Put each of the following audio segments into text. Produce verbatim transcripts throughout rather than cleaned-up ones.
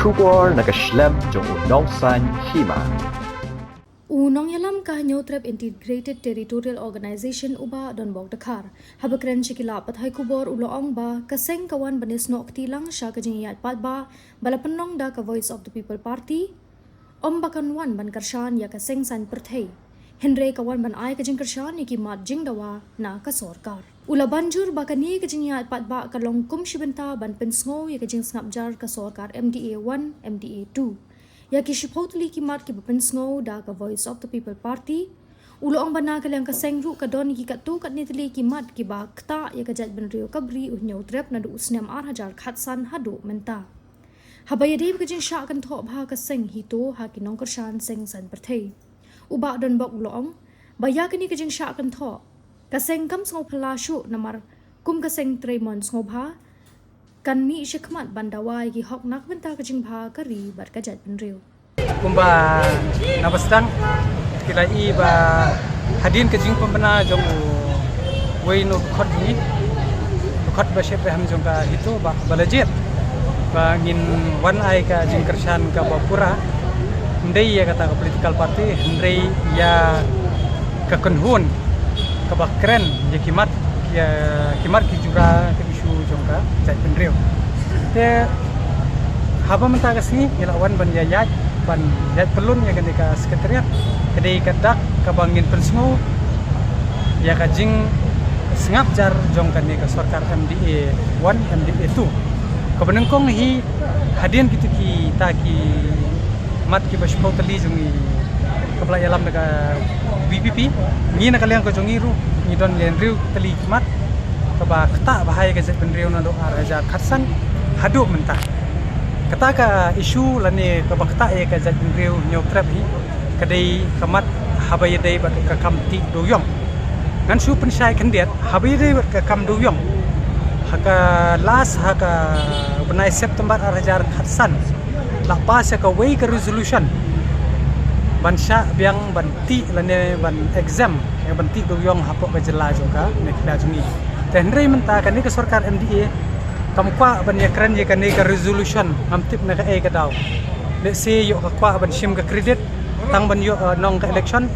Khubor na ka shlem jong u Nongsaiñ Hima. U nongïalam ka Hynñiewtrep Integrated Territorial Organization u Bah Donbok Dkhar, haba kren sha ki lad pathai khubor u la ong ba ka seng ka wan ban ïasnoh kti lang sha ka jingïaid paidbah ba la pynlong da ka Voice of the People Party, ym ba kan wan ban kyrshan ïa ka seng saiñ pyrthei, hynrei ka wan ban ai ka jingkyrshan ïa ki mat jingdawa na ka sorkar. U la ban jur ba kane ka jingïaid paidbah ka long kum shi bynta ban pynsngew ïa ka jingsngap jar ka sorkar M D A one, M D A two ïa ki shiphew tylli ki mat kiba pynsngew da ka Voice of the People Party. U la ong ba na ka liang ka seng ruh ka don ki katto katne tylli ki mat kiba ktah ïa ka jaitbynriew ka Bri u Hynñiewtrep naduh u snem ar hajar khatsan haduh mynta. Haba ïadei bad ka jingshah kynthoh bha ka seng HITO ha ki nongkyrshan seng saiñ pyrthei, u Bah Donbok u la ong ba ïa kane ka jingshah kynthoh ka seng kam sngewphylla shuh, namar kum ka seng trei mon sngewbha kan mih shakhmat ban dawa ïa ki hok na ka bynta ka jingbha ka ri bad ka jaitbynriew. Kumba na ba sdang, phi la i ba hadien ka jingpynbna jong uwei na u dkhot jong ngi, dkhot ba sheptieng jong ka HITO, Bah Balajied, ba ngin wan ai ka jingkyrshan kaba pura, ym dei ïa kata ka political party, hynrei ïa ka kynhun kaba kren ïa ki mat, ïa ki mat ki jura, ki issue jong ka jaitbynriew. Te haba mynta ka sngi ngi la wan ban ïaid, ban ïaid pyllun ïa kane ka secretariat, ka dei ka dak kaba ngin pynsngew ïa ka jingsngap jar jong kane ka sorkar M D A one, M D A two. Kaba nyngkong hi, hadien kito kita ki mat kiba shiphew tylli jong ngi kaba la ïalam da ka VPP, ngi na ka liang ka jong ngi ruh ngi don hynriew tylli ki mat kaba ktah bha ïa ka jaitbynriew naduh ar hajar khatsan haduh mynta. Kata ka issue lane kaba ktah ïa ka jaitbynriew Hynñiewtrep hi, ka dei ka mat haba ïadei bad ka kam tih dewiong. Ngan shu pynshai khyndiat, haba ïadei bad ka kam dewiong, ha ka last, ha ka bnai September ar hajar khatsan, la pass ïa kawei ka resolution ban shah biang ban tih lane ban exempt ïa ban tih dewiong hapoh ka jylla jong ka Meghalaya jong ngi. Te hynrei mynta kane ka sorkar M D A kam kwah ban ïakren ïa kane ka resolution, ngam tip na kaei ka daw. Lehse ïoh ka kwah ban shim ka credit tang ban ïoh, eh, nong ka election,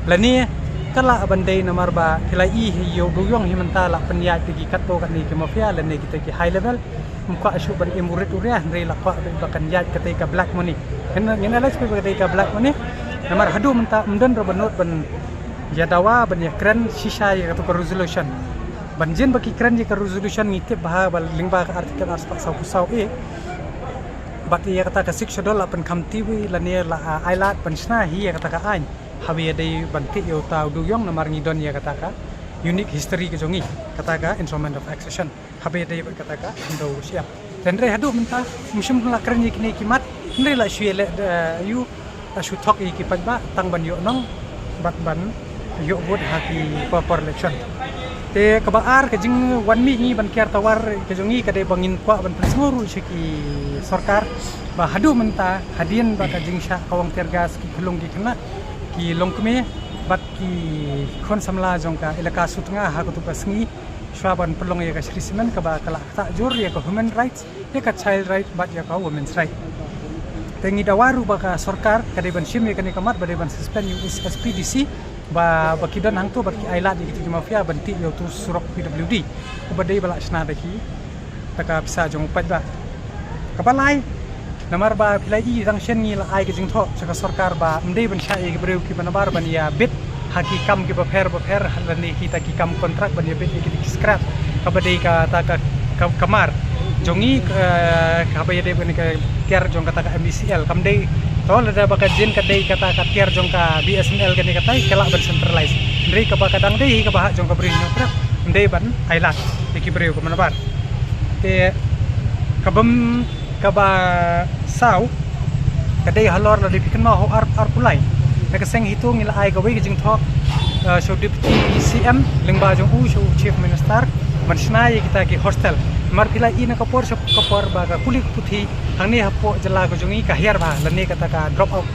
lane ka lah ban dei namar ba phi la i hi, ïoh dewiong hi mynta la pynïaid da ki katto katne ki mafia lane kita ki high level. Ym kwah shuh ban im u rit u ria, hynrei la kwah ba kan ïaid katei ka black money. Ngin, ngin ïa leit sha phi ba katei ka black money, namar haduh mynta ym don ruh ba nud ban ïa dawa ban ïakren shisha ïa kato ka resolution. Ban jin ba ki kren ïa ka resolution ngi tip bha ba lyngba ka article ar spah sawphew saw A, bad ïa kata ka Sixth Schedule la pynkhamti lane la, ah, ailad ban shna hi ïa kata ka aiñ haba ïadei ban tih ïa uta u dewiong, namar ngi don ïa kata ka unique history ka jong ngi, kata ka Instrument of Accession, haba ïadei bad kata ka khyndew shyiap. Te hynrei haduh mynta ym shym la kren ïa kine ki mat, hynrei la shu ïaleh, eh, ïa u, la shu thok ïa ki paidbah tang ban ïoh nong bad ban ïoh vote ha ki por por election. Te kaba ar, ka jingwan mih ngi ban kiar tawar ka jong ngi ka dei ba ngin kwah ban pynsngew ruh sha ki sorkar ba haduh mynta, hadien ba ka jingshah kawang tear gas ki khyllung ki khynnah, ki longkmie bad ki khun samla jong ka Elaka Sutnga ha kato ka sngi shuwa ban pynlong ïa ka Shree Cement, kaba ka la ktah jur ïa ka human rights, ïa ka child right bad ïa ka women's right. Te ngi dawa ruh ba ka sorkar ka dei ban shim ïa kane ka mat ba dei ban suspend ïa u SPDC ba, ba ki don hangto bad ki ailad ïa kito ki mafia ban tih ïa uto u surok PWD uba dei ba la shna da ki, da ka pisa jong u paidbah. Kaba lai, namar ba phi la i dang shen ngi la ai ka jingthoh sha ka sorkar ba ym dei ban shah ïa ki briew kiba nabar ban ïa bit ha ki kam kiba pher ba pher, lane kita ki kam kontrak ban ïa bit ïa kita ki scrap, kaba dei kata ka, ka, ka mar jong ngi, eh, kaba ïadei bad kane ka tiar jong kata ka MeECL. Kam dei, to, lada ba ka jin ka dei kata ka tiar jong ka BSNL kane katai ka lah ban centralize. Hynrei kaba ka dang dei hi kaba hah jong ka Bri Hynñiewtrep, ym dei ban ailad ïa ki briew kiba nabar. Te kaba ym, kaba saw ka dei halor, lada phi kynmaw ha u ar, arphew lai, na ka seng HITO ngi la ai kawei ka jingthoh, eh, sha u Deputy CM lyngba jong u sha u Chief Minister ban shna ïa kita ki hostel. Namar phi la i na ka por sha ka por ba ka kuli ka puthi hangne hapoh jylla ka jong ngi ka hiar bha, lane kata ka drop out.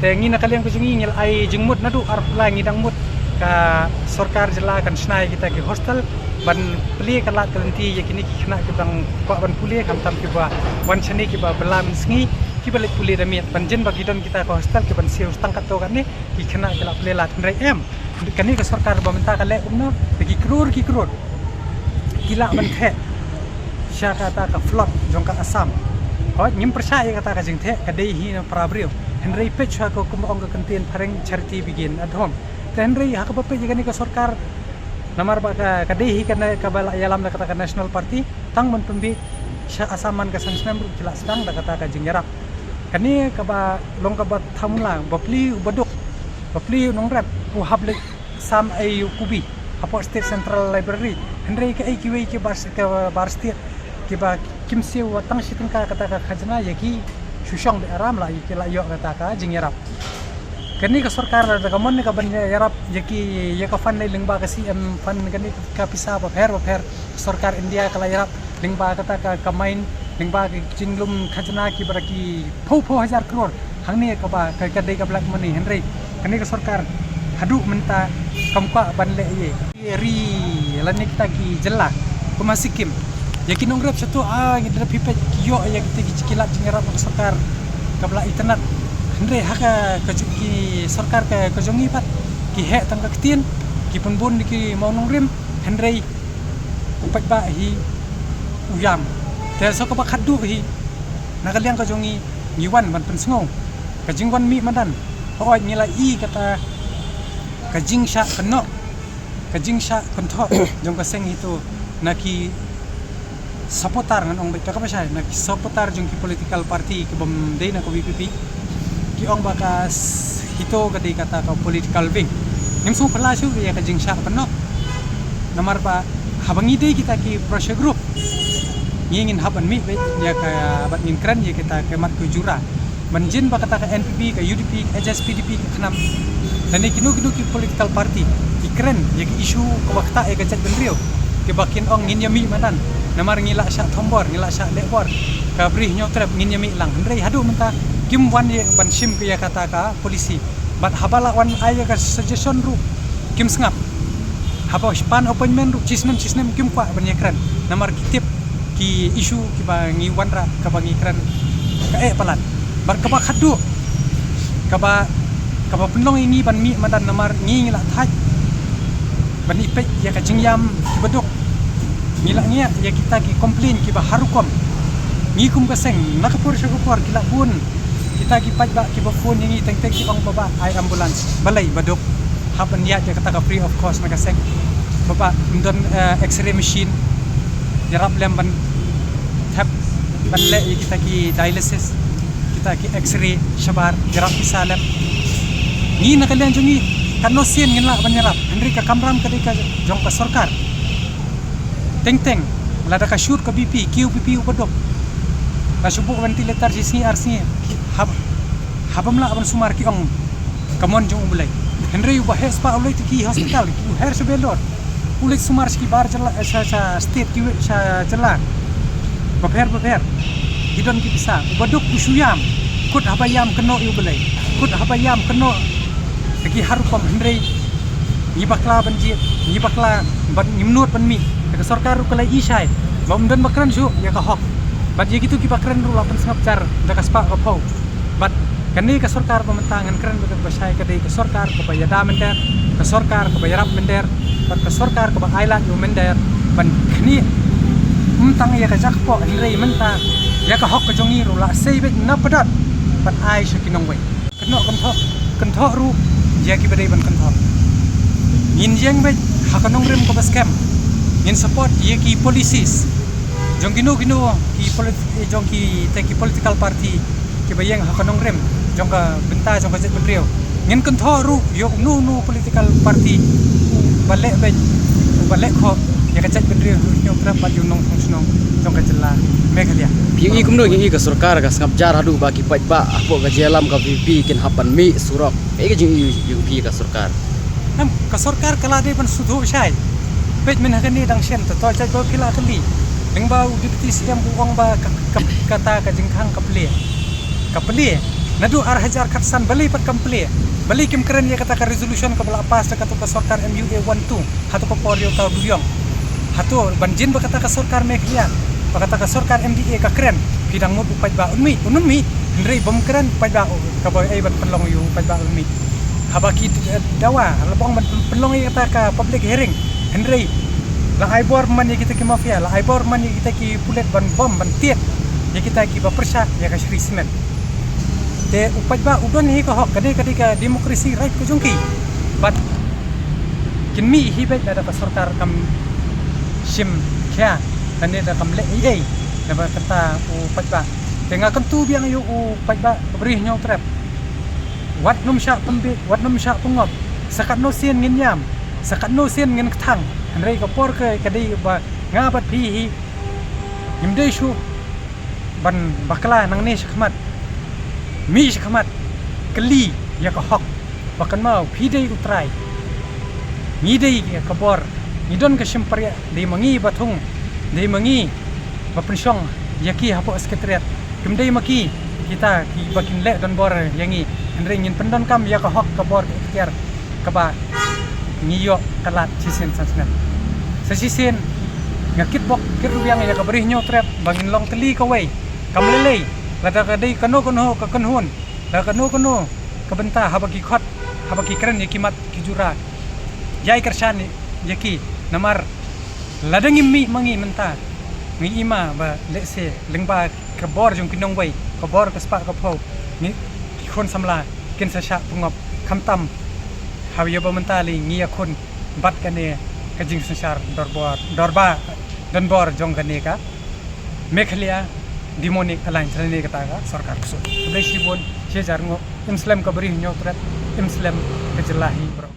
Te ngi na ka liang ka jong ngi ngi la ai jingmut naduh arphew lai, ngi dang mut ka sorkar jylla kan shna ïa kita ki hostel ban plie ka lad ka lynti ïa kine ki khynnah kiba dang kwah ban pule, khamtam kiba wan shane kiba bylla mynsngi. Ki ba leit pule da miet, ban jin ba ki don kita ka hostel ki ban siew stang katto katne, ki khynnah ki la pule lad, hynrei em. Kane ka sorkar ba mynta ka leh kumno, da ki klur ki klur ki la ban theh sha kata ka flood jong ka Assam. Hooid, ngim pyrshah ïa kata ka jingtheh, ka dei hi na para briew. Hynrei peit sha ka, kum ong ka kyntien phareng, charity begin at home. Te hynrei ha kaba peit ïa kane ka sorkar, namar ba ka, ka dei hi kane kaba la ïalam da kata ka National Party, tang ban pynbeit sha Assam man ka san snem ruh ki la sdang da kata ka jingïarap. Kane kaba long kaba thamula, bapli u baduk, bapli u nongrep, u hap leit sam ei u kubi hapoh State Central Library. Hynrei kaei kiwei ki bar, ki bar state kiba kim siew wat tang shi tyngka kata ka khajna, ïa ki shu shong beit aram la ïa ki la ïoh kata ka jingïarap. Kane ka sorkar lada ka mon ne ka ban ïarap ïa ki, ïa ka fund ne lyngba ka C M fund, kane ka pisa bapher bapher sorkar India ka la ïarap lyngba kata ka, ka mine, lyngba ka jinglum khajna kiba da ki phew phew hajar klur. Hangne kaba ka, ka dei ka black money, hynrei kane ka sorkar haduh mynta kam kwah ban leh ei ei. Ri lane kita ki jylla kum ha Sikkim, ïa ki nongrep sha to, ah, ngi da phi peit ki ïoh ïa kita ki, ki lad jingïarap na ka sorkar kaba la itynnad. Hynrei ha ka, ka ju-, ki sorkar ka, ka jong ngi pat, ki heh tang ka ktien, ki pynbun da ki mawnongrim, hynrei u paidbah hi u ïam. Te sa kaba khatduh hi, na ka liang ka jong ngi, ngi wan ban pynsngew ka jingwan mih madan. Hooid, ngi la i kata ka jingshah kynnoh, ka jingshah kynthoh jong ka seng HITO na ki supporter, ngan ong beit kaba shai, na ki supporter jong ki political party ki bym dei na ka VPP. Ki ong ba ka s-, HITO ka dei kata ka political wing. Ngim sngewphylla shuh ïa ka jingshah kynnoh. Namar ba haba ngi dei kita ki pressure group, ngi ngin hap ban mih beit ïa ka, bad ngin kren ïa kita ka mat ka jura. Ban jin ba kata ka NPP, ka UDP, ka HSPDP, ka KHNAM, lane kino kino ki political party ki kren ïa ki issue kaba ktah ïa ka jaitbynriew, kiba kin ong ngin ïa mih madan, namar ngi la shah thombor, ngi la shah lehbor, ka Bri Hynñiewtrep ngin ïa mih lang. Hynrei haduh mynta kim wan ïa ban shim ïa kata ka policy. Bad haba la wan ai ïa ka suggestion ruh kim sngap. Haba shu pan appointment ruh shisnem shisnem kim kwah ban ïakren, namar ki tip ki issue kiba ngi wanrah, kaba ngi kren ka eh palat. Bad kaba khatduh, kaba, kaba pynlong ïa ngi ban mih madan, namar ngi, ngi la thait ban ïa peit ïa ka jingïam kiba duk. Ngi la ngiah ïa kita ki complain kiba har rukom. Ngi kum ka seng, na ka por sha ka por ki la bun kita ki paidbah kiba phone ïa ngi, teng teng ki ong, "Bah, bah, ai ambulance." Balei, ba duk? Hap ban ïaid ïa kata ka free of cost na ka seng. "Bah, bah, ym don, eh, X-ray machine, ïarap lem ban thep, ban leh ïa kita ki dialysis, kita ki X-ray shabar, ïarap pisa lem." Ngi na ka liang jong ngi, katno sien ngin lah ban ïarap, hynrei ka kamram ka dei ka jong ka sorkar. Teng teng, lada ka shoot ka BP, kiew BP uba duk, la shu buh ventilator shi sngi ar sngi, hab-, haba ym lah ban sumar ki ong ka mon jong U Blei. Hynrei uba heh spah u leit ki hospital, ki u her sha Vellore, u leit sumar sha ki bar jylla, eh, sha, sha state kiwei, sha jylla bapher bapher. Ki don ki pisa, uba duk u shu ïam. Kut haba ïam kynnoh ïa U Blei, kut haba ïam kynnoh ïa ki har rukom, hynrei ngi bakla ban jied, ngi bakla ban, ngim nud ban mih. Te ka sorkar ruh ka la i shai ba ym don ba kren shuh ïa ka hok. Bad ïa kito kiba kren ruh la pynsngap jar da ka spah ka phew. Bad kane ka sorkar ba mynta ngan kren bad kaba shai ka dei ka sorkar kaba ïada mynder, ka sorkar kaba ïarap mynder, bad ka sorkar kaba ai lad ïa u mynder ban khnieh ym tang ïa ka jakpoh, hynrei mynta ïa ka hok ka jong ngi ruh la sei beit na pdot ban ai sha ki nongwei. Kynnoh kynthoh, kynthoh ruh ïa kiba dei ban kynthoh. Ngin ïeng beit ha ka nongrim kaba skhem. Ngin support ïa ki policies jong kino kino ki polit-, jong kita ki political party kiba ïeng ha ka nongrim jong ka bynta jong ka jaitbynriew. Ngin kynthoh ruh ïa uno uno political party uba leh beit, uba leh khoh ïa ka jaitbynriew, ïa u nongrim bad ïa u nongshong shnong jong ka jylla Meghalaya. Phi ïohi kumno, phi ïohi ka sorkar ka sngap jar haduh ba ki paidbah hapoh ka jingïalam ka VPP kin hap ban mih surok? Kaei ka jingïohi jong phi ïa ka sorkar? Em, ka sorkar ka la dei ban sngewthuh shai. Peit mynta kane dang shen, to, to, jait ba phi la kylli. Lyngba u Deputy CM u ong ba ka, ka, kata ka jingkhang ka plie. Ka plie. Naduh ar hajar khatsan balei pat kam plie? Balei kim kren ïa kata ka resolution kaba la pass da kato ka sorkar MUA one two? Hato ka por ïa uta u duriong? Hato ban jin ba kata ka sorkar Meghalaya, ba kata ka sorkar MDA ka kren, phi dang mut u paidbah un mih, un mih? Hynrei bym kren paidbah u kaba ei ban pynlong ïa u paidbah u mih. Haba ki dawa la bong ban pynlong ïa kata ka public hearing. Hynrei la ai bor man ïa kita ki mafia, la ai bor man ïa kita ki pulit ban bom ban tied ïa kita kiba pyrshah ïa ka Shree Cement. Te u paidbah u don hi ka hok, ka dei ka dei ka democracy right ka jong ki. But kin mih hi beit lada ka sorkar kam shim khia lane da kam leh ei ei naba kata u paidbah. Te nga kyntu biang ïa u paidbah ka Bri Hynñiewtrep. Wat nym shah pynbiej, wat nym shah pyngop. Sa katno sien ngin ïam, sa katno sien ngin kthang. Hynrei ka por ka ka dei ba nga bad phi hi ngim dei shuh ban bakla nangne shakhmat. Mih shakhmat, kylli ïa ka hok. Ba kynmaw phi dei u trai, ngi dei ïa ka bor. Ngi don ka shympriah, dei ma ngi ba thung, dei ma ngi ba pynshong ïa ki hapoh Secretariat. Kim dei ma ki kita kiba kin leh donbor ïa ngi. Hynrei ngin pyndonkam ïa ka hok, ka bor, ka ikhtiar kaba ngi ïoh ka lad shisien san snem. Sa shisien nga kitbok kitrwiang ïa ka Bri Hynñiewtrep ba ngin long tylli kawei. Kam lei lei lada ka dei kano kano ka kynhun, lada kano kano ka bynta, haba ki khot, haba ki kren ïa ki mat ki jura, ïai kyrshan ïa ki. Namar lada ngim mih ma ngi mynta, ngi i ma ba lehse lyngba ka bor jong ki nongwei, ka bor ka spah ka phew, ngi ki khun samla kin sa shah pyngop. Khamtam haba ïa ba mynta lei ngi ïakhun bad kane ka jingsynshar dorbar, dorbar, donbor jong kane ka Meghalaya Demonic Alliance lane kata ka sorkar ksuid. Khublei shibun, shi hajar nguh. Im slem ka Bri Hynñiewtrep, im slem ka jylla hi baroh.